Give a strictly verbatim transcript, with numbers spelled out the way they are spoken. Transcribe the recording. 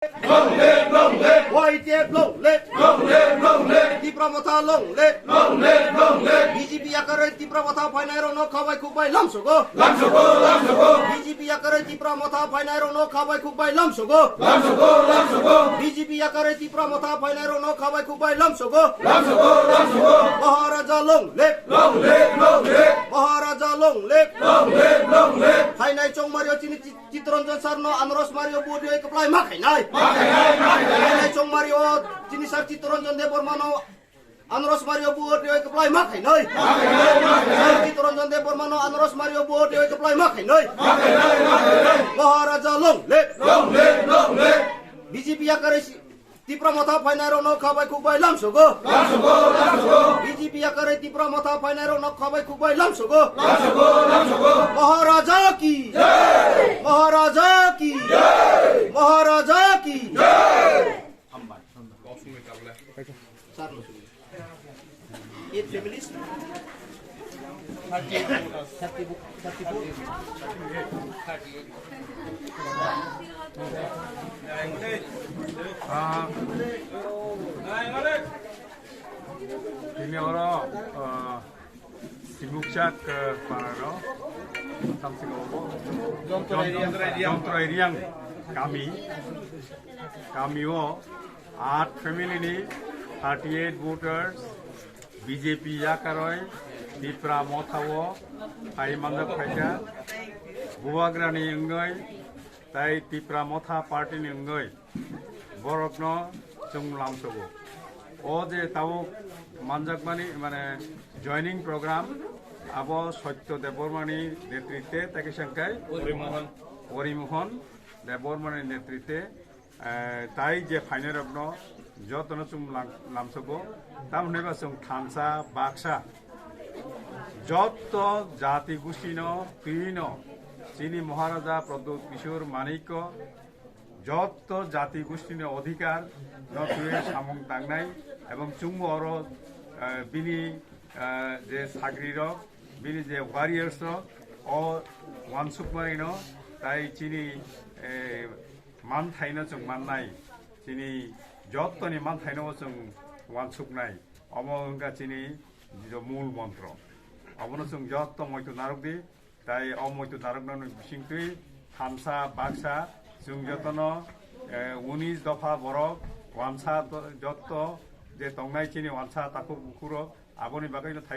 Long live, long live. Y T F long live. Long live, long live. Tipra Motha long live. Long live, long live. B J P yakarwi Tipra Motha phainairokno khabai khukbai lamsogo. Lamsogo, lamsogo. B J P yakarwi Tipra Motha phainairokno khabai khukbai lamsogo. Lamsogo, lamsogo. B J P yakarwi Tipra Motha phainairokno khabai khukbai lamsogo. Lamsogo, lamsogo. Maharaja long live. Long live, long live. Maharaja long live. Long live, long live. Phainai chongmario chini Chittaranjan sir no Anaras Mario vote rwi kwplai ma khainai. Ma khainai, ma khainai. Khainai chong Mario, chini sir Chittaranjan Debbarma no Anaras Mario vote rwi kwplai ma khainai. Ma khainai, ma khainai. Sir Chittaranjan Debbarma no Anaras Mario vote rwi kwplai ma khainai. Ma khainai, ma khainai. Maharaja long live. Long live, long live. B J P yakarwi si-, Tipra Motha phainairokno khabai khukbai lamsogo. Lamsogo, lamsogo. B J P yakarwi Tipra Motha phainairokno khabai khukbai lamsogo. Lamsogo, lamsogo. Maharaja ki jai. Maharaja ki jai. Maharaja ki jai. Eight families. Thirty, thirty, thirty-four. Ah, tini oro, ah, Simukchak, ah, pararo, samsing obo. Jontrai Riang. Jontrai Riang kami. Kamio art family ni thirty-eight voters B J P yakaroi Tipra Motha o phai manjak phaikha. Bubagrani wngoi tai Tipra Motha party ni wngoi borokno chwng lamsogo. O je tabuk manjakmani mane joining program abo Satya Debbarmani netritwe tei khe sengkai Porimohon. Porimohon Debbarmani netritwe Eh, tai je phainairokno jotono chwng lang-, lamsogo, tamoni ba chwng thansa baksa jotto jati gustino twino chini Maharaja Pradyut Kishore Manikko jotto jati gustino odhikar no twi samung tangnai ebong chwngbo oro, eh, bini, eh, je sagrirok, bini je warriors rok o wansukmarino tai chini, eh, manthaino chwng mannai, chini jottoni manthaino chwng wansuknai. Omo wngkha chini mul montro. Obono chwng jotto moito narwkdi, tai o moito narwknani bisingtwi thansa baksa chwng jotono, eh, unis dopha borok wansa to-, jotto je tongnai chini wansa takhuk bukhurok aboni bagwino thai-